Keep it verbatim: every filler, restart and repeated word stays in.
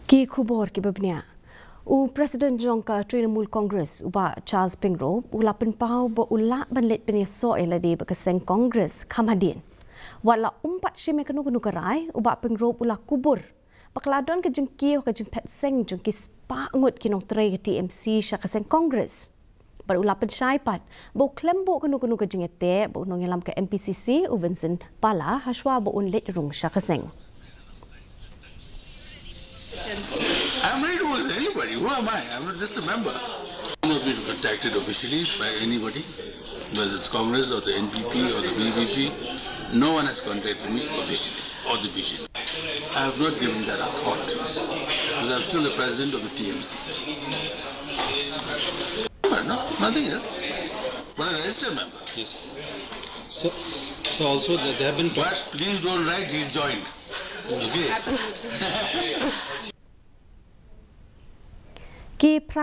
Ki khubor kiba bniah. U President jong ka Trinamool Congress, u Bah Charles Pyngrope, u la pynpaw ba u lah ban leit pynïasoh ïa lade bad ka seng Congress kham hadien. Wat la um pat shim ïa kano kano ka rai, u Bah Pyngrope u la kubur ba ka la don ka jingkiew ha ka jingphet seng jong ki spah ngut ki nongtrei ka T M C sha ka seng Congress. Bad u la pynshai pat ba u khlem buh kano kano ka jingïateh bad u nongïalam ka M P C C, u Vincent Pala, hashwa ba un leit rung sha ka seng. I'm ready to work with anybody. Who am I? I'm just a member. I'm not been contacted officially by anybody, whether it's Congress or the N P P or the B J P. No one has contacted me officially or the B J P. I have not given that a thought because I'm still the president of the T M C. But no, nothing else. But I'm a registered member. Yes. So, so also they have been. But please don't write he's joined. Okay. Ki